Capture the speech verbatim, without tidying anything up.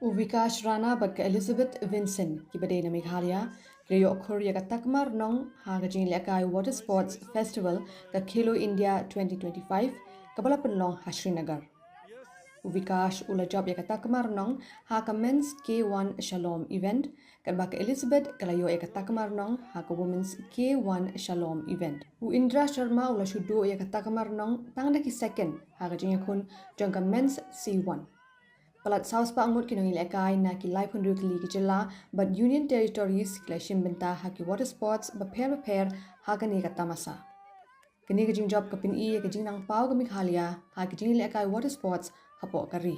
U Vikash Rana bad ka Elizabeth Vincent, kiba dei na Meghalaya, ki la ïoh khur ïa ka takmar nong ha ka jingïalehkai Water Sports Festival ka Khelo India twenty twenty-five, kaba la pynlong ha Srinagar. U Vikash u la jop ïa ka takmar nong ha ka Men's K one Shalom event, katba ka Elizabeth ka la ïoh ïa ka takmar nong ha ka Women's K one Shalom event. U Indra Sharma u la shu duh ïa ka takmar nong tang da ki second ha ka jingïakhun jong ka Men's C one. Palat saw spah ngut ki nongïalehkai na ki laiphew tylli ki jylla bad Union Territories ki la shim bynta ha ki water sports bapher bapher ha kane ka tamasa. Kane ka jingjop ka pyni ïa ka jingnang paw ka Meghalaya ha ka jingïalehkai water sports hapoh ka ri.